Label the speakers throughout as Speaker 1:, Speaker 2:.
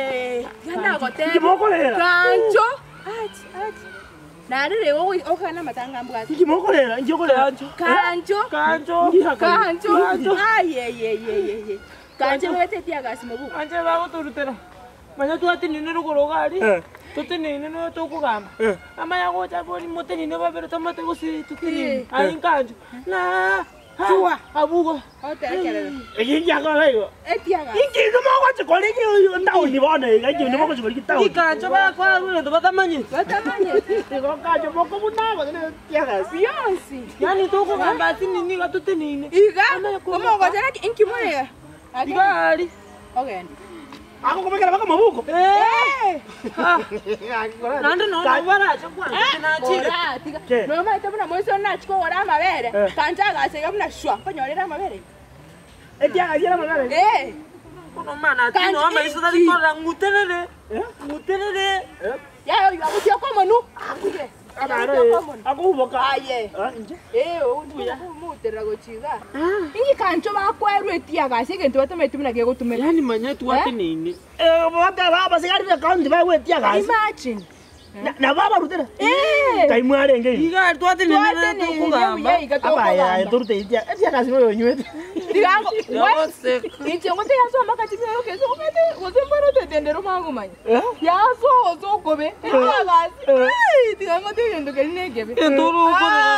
Speaker 1: Inki mokorera?
Speaker 2: Kancho. Achi, achi. Narire okana amatanga mbwate.
Speaker 1: Inki mokorera? Inki okorera?
Speaker 2: Kancho.
Speaker 1: Kancho.
Speaker 2: Kancho. Ayeyeyeye. Kancho ebete etiagasi mobuko.
Speaker 3: Anche bagotorutera manya twatenene rogoro iga aria,
Speaker 1: Eh.
Speaker 3: totenene noyo tokogamba,
Speaker 1: Eh.
Speaker 3: amanya gocha bori motenene babere tomate gose totenene,
Speaker 2: Eh.
Speaker 3: aye nkancho, na chua abugo.
Speaker 2: Oterekerere.
Speaker 1: Eki nkiakora igo.
Speaker 2: Etiagasi.
Speaker 1: Inki inwe mogochi kora eki town bono iga, inki inwe mogochi kora eki town?
Speaker 3: Ikancho bakwarwa egento batamanyeti.
Speaker 2: Batamanyeti.
Speaker 1: Igo nkancho mokobuna gose ne etiagasi.
Speaker 2: Bionsi.
Speaker 3: Yaani tokogamba ase nini iga totenene.
Speaker 2: Iga. Omogochera ki inki more?
Speaker 3: Iga aria.
Speaker 2: Ogende.
Speaker 1: Agokobekera mpaka mabuko.
Speaker 2: Eh.
Speaker 3: Naende nonya nabo barache kwancha nachire.
Speaker 2: Bora, tiga.
Speaker 1: Che.
Speaker 2: Nomaete buna moise one nachia kogora amabere,
Speaker 1: Eh.
Speaker 2: kancha agasa iga buna shwa, nkonyorere amabere.
Speaker 1: Etiagasi ere amabere.
Speaker 2: Eh.
Speaker 3: Bono omwana ati
Speaker 2: Kancho
Speaker 3: nonya amaiso tari
Speaker 2: inki?
Speaker 3: korora ng'uterere, ng'uterere.
Speaker 2: Yaya oyo agotioka omonu. Akure. Agotioka omonu.
Speaker 1: Akoboka.
Speaker 2: Aye.
Speaker 1: Ah, inche.
Speaker 2: Eh, omuterera gochia iga. Inki kancho bakwerwa etiagasi egento batamanyeti buna kegotumeka.
Speaker 3: Yaani manya twateneine.
Speaker 1: Eh, bateba abasigari be county baegwe etiagasi.
Speaker 2: Imagine.
Speaker 1: Na- Nabo abarutera.
Speaker 2: Eh.
Speaker 1: Kai mwarenge igo.
Speaker 3: Iga aria twatenene
Speaker 2: Twatenene
Speaker 3: tokogamba.
Speaker 2: buya iga
Speaker 1: Abaya,
Speaker 2: tokogamba.
Speaker 1: torute etia- etiagasi noyo onywete.
Speaker 2: Tigango.
Speaker 3: Yagoseka.
Speaker 2: Inche ngote yasoma kachimero kese omete gose mboro tetendero magomanya.
Speaker 1: Eh?
Speaker 2: Yaso ozokobe. Etiagasi.
Speaker 1: Eh.
Speaker 2: Eh, tigango tegento keri nekebe.
Speaker 3: Etorokorera.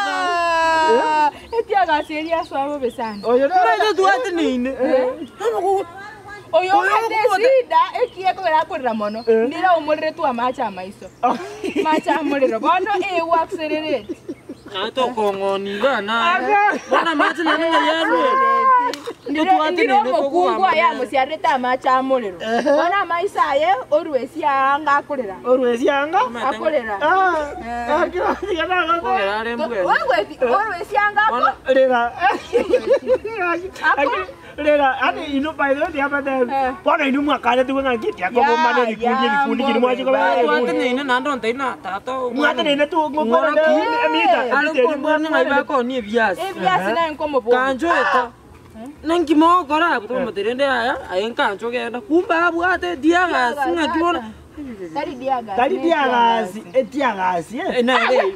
Speaker 2: Ah, etiagasi eri yasoa bobe sana.
Speaker 1: Oyo nere-
Speaker 3: Manya twateneine.
Speaker 2: Oyo
Speaker 3: Oyo
Speaker 2: omate
Speaker 3: okobota.
Speaker 2: esida ekiekogera akorera mono.
Speaker 1: Eh.
Speaker 2: Ndira omorere tu amache amaiso. Amache amorero bono ewakserereti.
Speaker 3: Naye tokong'onia iga naye. Bono amache naende ng'a yarwere.
Speaker 2: Ndire ndire omokungu
Speaker 3: tokogamba
Speaker 2: aye
Speaker 3: nere.
Speaker 2: amosiarete amache amorero. Bono amaiso aye orwesia anga akorera.
Speaker 1: Orwesia anga?
Speaker 2: Akorera.
Speaker 1: Ah, ah, kira- kira-
Speaker 3: Kogera are mbwene.
Speaker 2: Wegweti orwesia anga ako.
Speaker 3: Bono
Speaker 1: Rera.
Speaker 2: Ako.
Speaker 1: Rera, ati ino by the way tiabatebe.
Speaker 2: Eh.
Speaker 1: Bono inwe mwakaretigwe ng'a nki tiakobomana
Speaker 2: Ya,
Speaker 1: ebikundi
Speaker 2: ya,
Speaker 1: ebikundi kiri mwachi koba
Speaker 2: mbona.
Speaker 1: ebikundi.
Speaker 3: twateneine naende ontebi na tata
Speaker 1: Mwateneine tu
Speaker 3: Ng'ora ki?
Speaker 1: emita.
Speaker 3: Are nkombwani ng'ai bakonia ebiasi.
Speaker 2: Ebiasi naye nkomoboria.
Speaker 3: Kancho eta. Ninki mogokora abwo tomotebi rende yaya aye nkancho genda kumbe abwate etiagasi ng'aki bono.
Speaker 2: Tari diagasi.
Speaker 1: Tari diagasi, etiagasi eh.
Speaker 3: Nere.